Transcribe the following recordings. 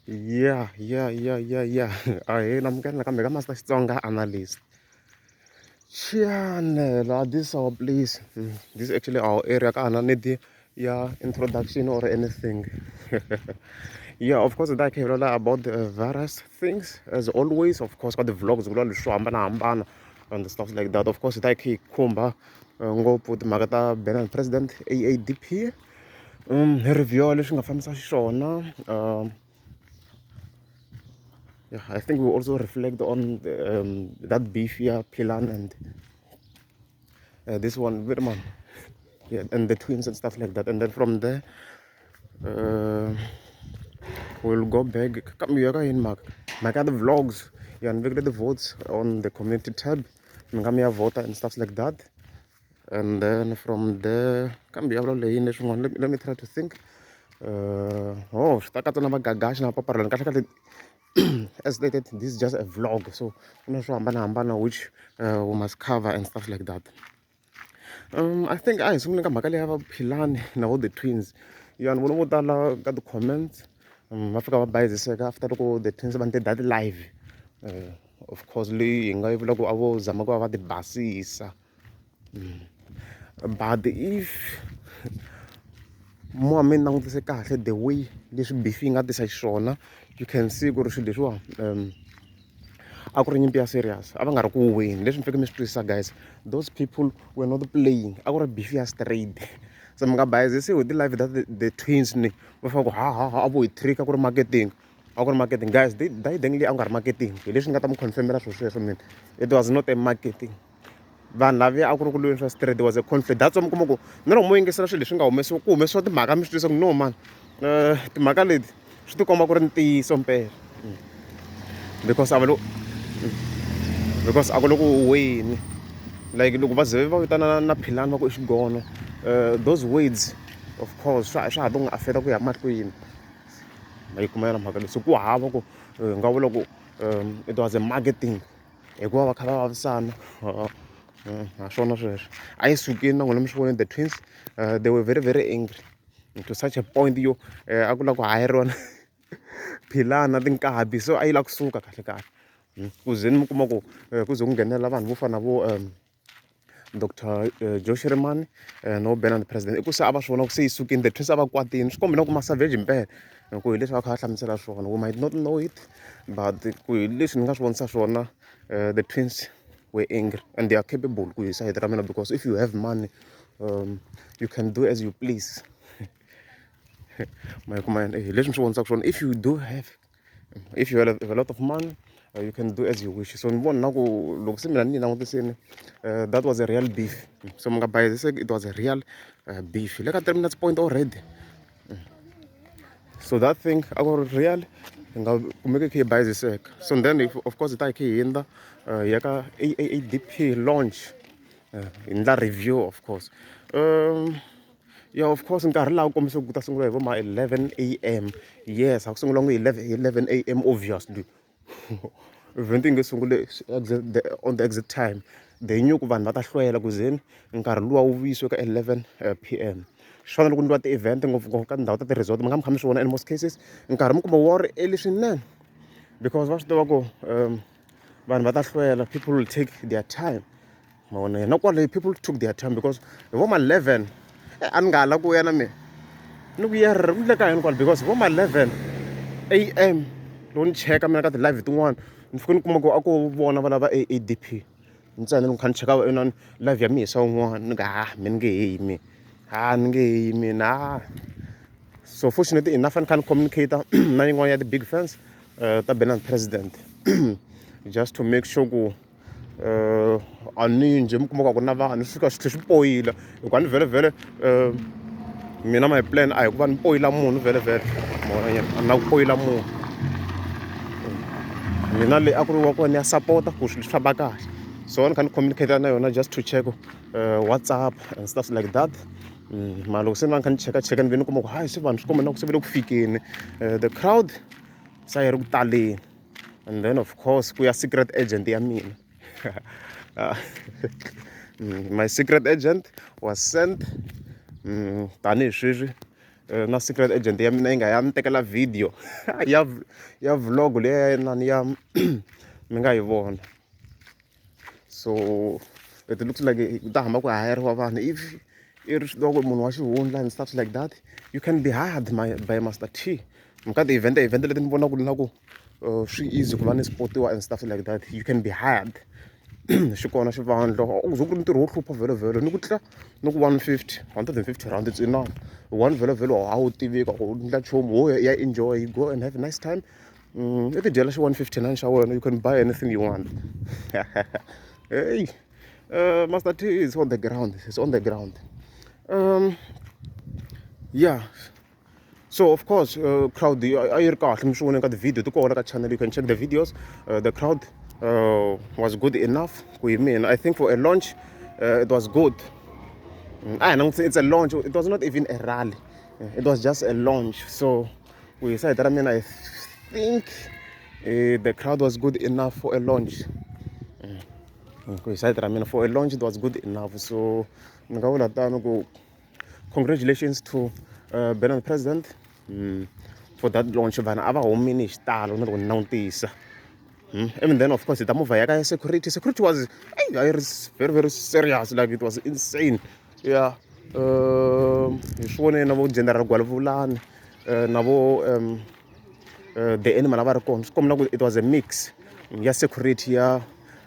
Yeah. Ahee, namukela nakambe ka Master Xitsonga Analyst Channel. This is our place. This is actually our area. Ka ha na need ya introduction or anything. Yeah, of course, that khe vulavula about the various things as always. Of course, ka ti-vlogs ku leswi swo hambanahambana and stuff like that. Of course, ta khe hi khumba ngopfu timhaka ta Benard President AADP. Hi review leswi nga fambisa xiswona. Yeah, I think we also reflect on that beef ya Philani and this one, Virman, yeah, and the twins and stuff like that. And then from there, we'll go back. Kambe ya ka yini mhaka? Mhaka ya ti-vlogs. Yeah, ni vekile ti-votes on the community tab. Mi nga mi ya vota and stuff like that. And then from there, kambe ya vulavula yini leswin'wana? Let me try to think. Oh, swi ta katsa na Magagashi na Paparelani. Kahle kahle, as stated, this is just a vlog, so ku na swo hambanahambana which we must cover and stuff like that. I think a hi sunguleni ka mhaka leyi ya va Philani na vo the twins. Ya ni vona vo tala ka ti-comments va fika va bayiziseka after loko the twins va endle that live. Of course, leyi hi nga yi vula ku a vo zama ku va va ti basisa. But if mo mi langutise kahle the way leswi beef yi nga tisa xiswona, you can see ku ri swilo leswiwa a ku ri nyimpi ya serious, a va nga ri ku weni. Leswi mi fanekele mi swi twisisa, guys, those people were not playing, a ku ri beef ya straight. Se mi nga bayizisiwi hi ti-live ta the twins, ni va fika ku ha ha ha, a vo hi trick, a ku ri marketing, a ku ri marketing. Guys, dayideng leyi a ku nga ri marketing, hi leswi ni nga ta mi confirmela swilo sweswo mina. It was not a marketing. Vanhu laviya a ku ri ku lweni swa straight. There was a conflict. That's why mi kuma ku na loko mo yingisela swilo leswi nga humesiwa, ku humesiwa timhaka, mi swi twisa ku no man, timhaka leti swi tikomba ku ri ntiyiso mpela, because a va lo because a ku le ku weni. Like loko va ze va vitana na Philani va ku i xigono, those words, of course, swa ha to n'wi affect ku ya mahlweni. Ma yi kuma yona mhaka leyi? So ku hava ku hi nga vula ku it was a marketing hikuva va kha va vavisana. Ha swona sweswo a yi sukile na n'wina mi swi vonile. The twins, they were very, very angry to such a point yo a ku lava ku hayariwa na Philani na tinkabi, so a yi lava kusuka kahle kahle. Ku ze ni mi kuma ku ku ze ku nghenelela vanhu vo fana na vo Dr Joe Shirimani no Benard President, i ku se a va swi vona ku se yi sukile. The twins a va kwatile, swi komba na ku ma savage mpela, hi ku hi leswi va kha va hlamusela swona. We might not know it, but ku hi leswi ni nga swi vonisa swona, the twins were angry and they are capable ku hi sayiti ra mina, because if you have money, you can do as you please. Ma yi kuma hi leswi ni swi vonisaka swona? If you have a lot of money, you can do as you wish. So ni vona na ku loko se mina ni yi langutisini, that was a real beef, so mi nga bayiziseki. It was a real beef le ka 3 minutes point already. So that thing a ku ri real, hi nga kumeki kha yi bayiziseka. So then if, of course, hi ta hi kha hi hindza hi ya ka AADP launch, hi endla review, of course. Yeah, of course, nkarhi laha ku kombisa ku ta sungula hi vo ma 11 a.m. Yes, a ku sungula ngo 11 a.m. Obviously, event yi nge sungule on the exact time. They knew ku vanhu va ta hlwela, ku zeni nkarhi luwa wu vuyisiwe ka 11 p.m. Swi fana loko ndliwa ti-event, ngopfungopfu ka tindhawu ta ti-resort, mi nga mi kha mi swi vona, in most cases nkarhi mi kuma wa ri early swinene, because va swi tiva ku vanhu va ta hlwela, people will take their time. Ma vona na kwale, people took their time, because hi vo ma 11 a ni nga ha la ku ya na mina, ni ku yerr, ku le ka yini kwala? Because hi vo ma 11 a.m. loko ni cheka mina ka ti-live tin'wana, ni fike ni kuma ku a ku vona va lava AADP ntsena. Loko ni kha ni cheka inani live ya mihisa wun'wana, ni nga ha mi ni nge heyi mina, ha ni nge heyi mina ha. So fortunately enough, a ni kha ni communicate na yin'wana ya ti-big fans ta Benard President, just to make sure ku a ni njhe mi kuma ku a ku na vanhu, swi fika swi tlhe swi poyila, hikuva ni vhele vhele mina my plan a hi ku va ni poyila munhu vhele vhele. Ma vona nyana, a ni na ku poyila munhu mina. Leyi a ku ri wa kona ya sapota ku swilo swi famba kahle, so ni kha ni communicate na yona just to check WhatsApp and stuff like that. Mara loko se ni va ni kha ni cheka cheka, ni ve ni kuma ku hayi, se vanhu swi komba na ku se va le ku fikeni, the crowd se a yi ri ku taleni. And then, of course, ku ya secret agent ya mina. My secret agent was sent, tanihi sweswi. Na secret agent ya mina yi nga ya ni tekela video ya ya vlog leya ya inani ya mi nga yi vona. So it looks like ku ta hamba ku hayariwa vanhu if i ri swi tiva ku munhu wa xihundla and stuff like that, you can be hired by Master T. Ka ti-event event leti ni vonaka na ku swi easy ku va ni spotiwa and stuff like that, you can be hired. Xi kona xivandla u ze ku ri ntirho wo hlupha vhelovhelo ni ku tla ni ku 150, R150, it's enough. One vhelovhelo a wu tiveki ku u endla nchumu, wo ya enjoy, you go and have a nice time. I ti dyela xi 159 xa wena, you can buy anything you want. Hey, Master T is on the ground, is on the ground. Yeah, so of course crowd a yi ri kahle, mi swi vone ka ti-video ti kona ka channel, you can check the videos. The crowd was good enough ku hi mina. I think for a launch it was good. A hi langutise, it's a launch, it was not even a rally, it was just a launch. So ku hi side ra mina, I think the crowd was good enough for a launch. Ku hi side ra mina, for a launch it was good enough. So ni nga vula tano ku congratulations to Bernard President for that launch. Vanhu a va humini hi xitalo na loko ni langutisa. Even then, of course, hi ta movha ya ka ya security. Security was, hey, a yi ri very very serious, like it was insane. Yeah, hi swi vonile na vo General Gwaluvulani na vo the Animal a va ri kona. Swi komba na ku it was a mix ya security ya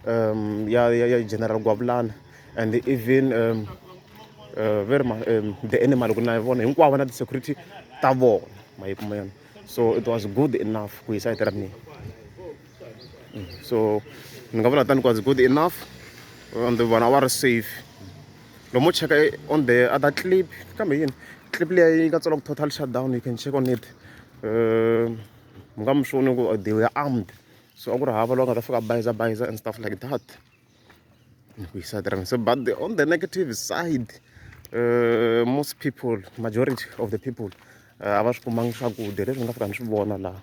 ya General Gwavulani and even very the Animal, ku na vona hinkwavo na ti-security ta vona, ma yi kuma yona. So it was good enough ku hi side ra mina. So ni nga vula tani ku was good enough and vanhu a va ri safe. Loko mo cheka on the other clip, kambe yini clip leyi yi nga tsariwa ku total shutdown, you can check on it. Mi nga mi swi voni ku they were armed, so a ku ri hava loyi a nga ta fika a bayiza bayiza and stuff like that ku hi side ra mina. So but on the negative side, most people, majority of the people a va swi kumangi swakudya leswi ni nga fika ni swi vona laha.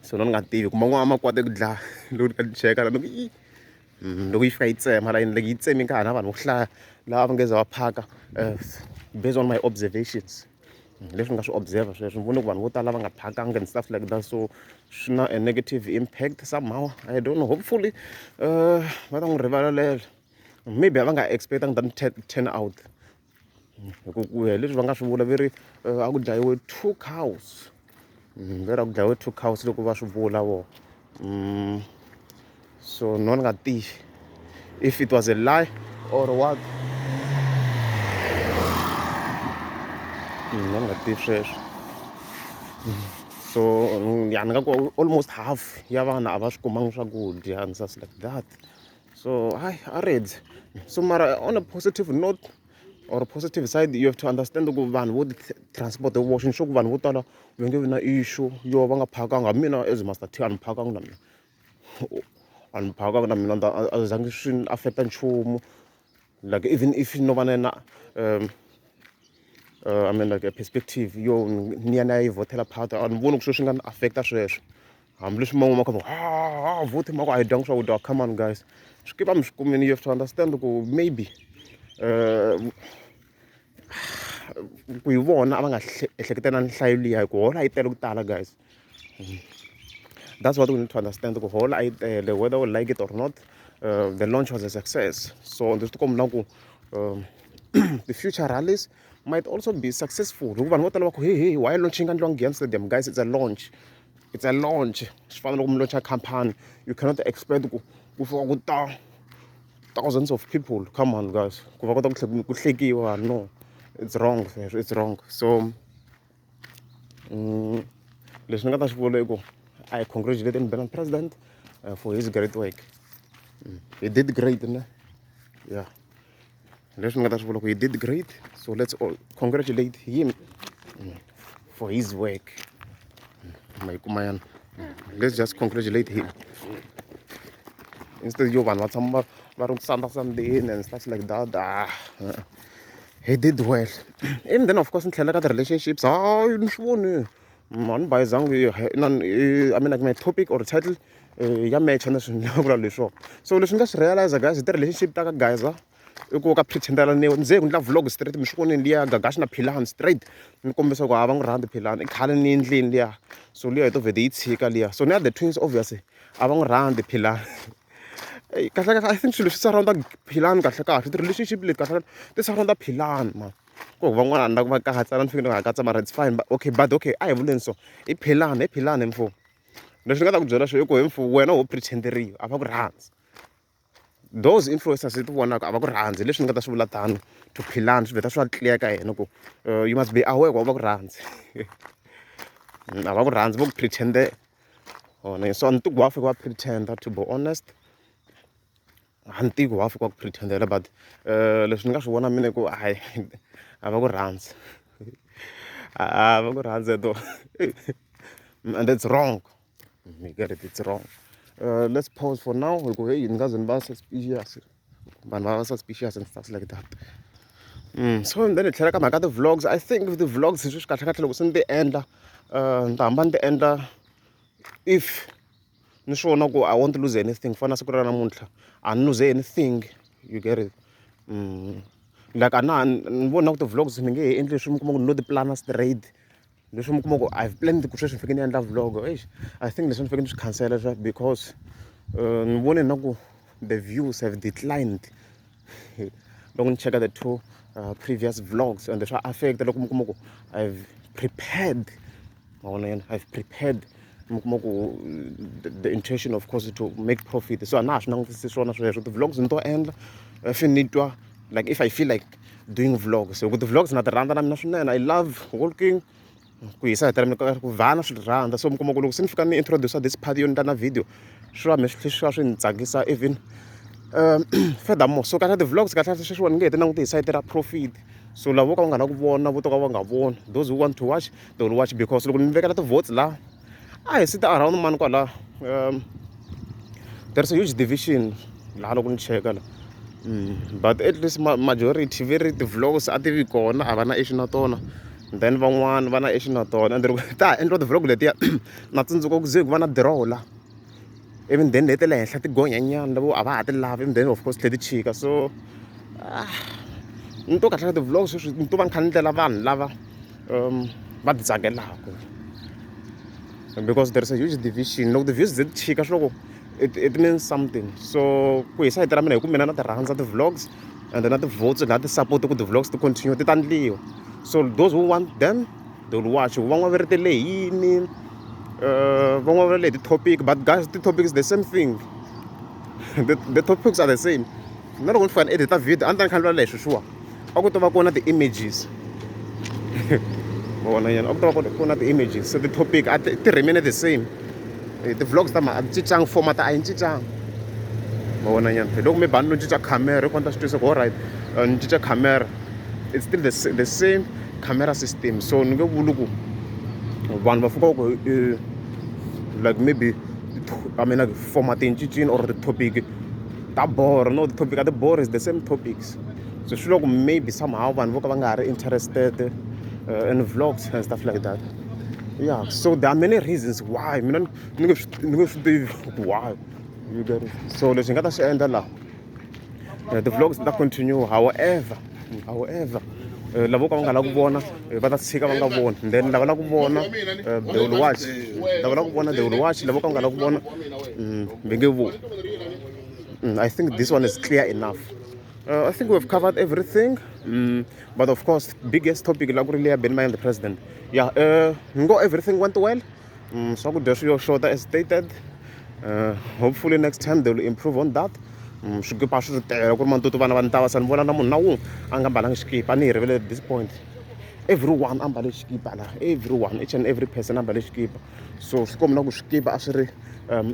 So no ni nga tivi ku man'wana ma kwate ku dlaya. Loko ni kha ni cheka la ni ku i loko yi fika yi tsema layini, like yi tsemi ka ha na vanhu vo hlaya lava va nge za va phaka, based on my observations, leswi ni nga swi observe sweswo, ni vone ku vanhu vo tala va nga phakanga and stuff like that. So swi na a negative impact somehow, I don't know. Hopefully va ta n'wi rivalelela. Maybe a va nga expectangi that turn out hi ku ya hi leswi va nga swi vula, ve ri a ku dlayiwe two cows. Ve ri a ku dlayiwe two cows loko va swi vula vona. So no ni nga tivi if it was a lie or what. No ni nga tivi sweswo. So ya ni nga ku almost half ya vanhu a va swi kumangi swakudya and stuff like that. So hayi, a redzi. So mara on a positive note or positive side, you have to understand ku vanhu vo ti-transport hi voxe, ni sure ku vanhu vo tala va nge vi na issue yo va nga phakanga. Mina as Master T a ni phakanga na mina, a ni phakanga na mina, a zangi swi ni affect-a nchumu. Like even if no va na na I mean, like a perspective yo ni ya ni ya yi vhotela party, a ni voni ku sweswi swi nga ni affect-a sweswo. Hambileswi man'we ma kha ma vote ma ku a hi dyangi swakudya, come on guys, swikipa mi swi kumini. You have to understand ku maybe ku hi vona a va nga ehleketa na nhlayo liya hi ku holo a yi tele ku tala guys. That's what we need to understand, ku holo a yi tele. Whether we like it or not, the launch was a success. So ndzi swi tikomba na ku the future rallies might also be successful, hikuva vanhu vo tala va ku hey, hey, why launch yi nga endliwangi Giyani Stadium? Guys, it's a launch, it's a launch. Swi fana loko mi launcha company, you cannot expect ku ku fika ku ta thousands of people. Come on guys, ku va kota ku hlekiwa, no, it's wrong sweswo, it's wrong. So leswi ni nga ta swi vula i ku I congratulate Bernard President for his great work. He did great, ne? Yeah, leswi ni nga ta swi vula ku he did great. So let's all congratulate him for his work. Ma yi kuma yana, let's just congratulate him instead yo vanhu va tshama va va ri ku sandasandeni and stuff like that. Ah, he did well. And then of course ni tlhela ka ti-relationships, hayi, ni swi voni a ni bayizangi. I mean, like my topic or title ya matcha na swilo ni vula leswiwa. So leswi ni nga swi realize guys hi ti-relationship ta ka Gaza. I ku ka pretend-ela ni ze ku ndla vlog straight mi swi vonile liya Gagashi na Philani straight ni kombisa ku a va n'wi rhandzi Philani i khale ni endlini liya so liya hi to vhete yi tshika liya so ni ya the twins obviously a va n'wi rhandzi Philani eyi kahle kahle I think swilo swi surround Philani kahle kahle ti-relationship leti kahle kahle ti surround Philani man ku van'wana a ni la ku va katsa ni fanekele ni nga katsa mara it's fine but okay but okay a hi vuleni so i Philani i Philani mfo leswi ni nga ta ku byela swona i ku he mfo wena ho pretend-eriwa a va ku rhandzi those influencers leti vonaka a va ku rhandzi leswi ni nga ta swi vula tano to Philani swi vheta swi va clear ka yena ku you must be aware ku a va ku rhandzi a va ku rhandzi vo ku pretend-ela vona so a ni tivi ku va fika va pretend to be honest a ni tivi ku va fika va ku pretend-ela but leswi ni nga swi vona mina i ku hayi a va ku rhandzi a va ku rhandzi at all and it's wrong you get it it's wrong let's pause for now hi ku heyi ni nga ze ni va suspicious vanhu va va suspicious and stuff like that so and then hi tlhela ka mhaka ti-vlogs I think ti-vlogs sweswi kahle kahle loko se ni ti endla ni ta hamba ni ti endla if ni swi vona ku I won't lose anything ku fana na siku ra namuntlha a ni lose anything you get it like a na ha ni vona ku ti-vlogs ni nge he endli leswi mi kuma ku ni lo ti plan-a straight leswi mi kuma ku I've planned ku sweswi ni fanekele ni endla vlog eish I think leswi ni fanekele ni swi khansela swa because ni vone na ku the views have declined loko ni cheka the two previous vlogs and swa affect loko mi kuma ku I've prepared ma vona yena I've prepared mi kuma ku the intention of course to make profit so a na ha swi langutisi swona sweswo ti-vlogs ni to endla if ni twa like if I feel like doing vlogs hi ku ti-vlogs na ti rhandza na mina swinene I love walking ku hisa hi tela ku vhana swi rhandza so mi kuma ku loko se ni fika ni introduce this part yo ni endla na video swi va swi swi va swi ni tsakisa even furthermore so kahle ti-vlogs kahle kahle sweswiwani ni nge he ti languti hi sayiti ra profit so lava vo ka va nga lavi ku vona vo to ka va nga voni those who want to watch they will watch because loko ni vekela ti-votes la a hi sit around mani kwala there is a huge division laha loko ni cheka la but at least majority ve ri ti-vlogs a ti vi kona a va na issue na tona then van'wani va na issue na tona and loko ta ha endliwa ti-vlog letiya na tsundzuka ku ze ku va na draw la even then leti le henhla ti gonyanyana lavo a va ha ti lavi even then of course tlhe ti chika so ni to kahle ti-vlog sweswi ni to va ni kha ni ndlela vanhu lava va ti tsakelaka because there is a huge division loko ti-views ze ti chika swi loko it means something so ku hi sayiti ra mina hi ku mina na ti rhandza ti-vlogs and na ti-votes laha ti support ku ti-vlogs ti continue ti ta ndliwa so those who want them they will watch van'wana va ri ti lehini van'wana va lehe ti-topic but guys ti-topic is the same thing the topics are the same na loko ni fika ni edita video a ni ta ni kha ni vulavula hi sweswiwa a ku to va kona ti-images ma vona nyana a ku ta va kona ti-images so ti-topic a ti remain the same ti-vlogs ta ma a ti cincanga format a yi cincanga ma vona nyana hi loko maybe a ni lo cinca camera hikuva ni ta swi twisisa ku alright ni cinca camera it's still the same camera system so ni nge vuli ku vanhu va fika ku like maybe I mean like format yi cincile or ti-topic ta borha no ti-topic a ti borhi is the same topics so swi loko maybe somehow vanhu vo ka va nga ha ri interested in vlogs and stuff like that yeah so there are many reasons why mina ni nge swi ni nge swi tivi why you get it so leswi hi nga ta swi endla laha ti-vlogs ti ta continue however however lava vo ka va nga lavi ku vona va ta tshika va nga voni then lava lava ku vona they will watch lava lava ku vona they will watch lava vo ka va nga lavi ku vona va nge voni I think this one is clear enough I think we've covered everything but of course biggest topic la ku ri leya Benny Mayengani the president yeah ni ngo everything went well swakudya swi yo xota as stated hopefully next time they will improve on that swikipa swi ri tele ku ri matutu vana va ntava se ni vona na munhu na wun'we a nga mbalanga xikipa a ni yi rivele at this point everyone a mbale xikipa la everyone each and every person a mbale xikipa so swi komba na ku swikipa a swi ri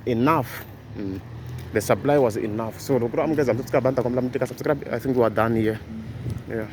enough the supply was enough so loko ku ri amukeza mi subscribe a ni ta kombela mi tika subscribe I think we are done here yeah.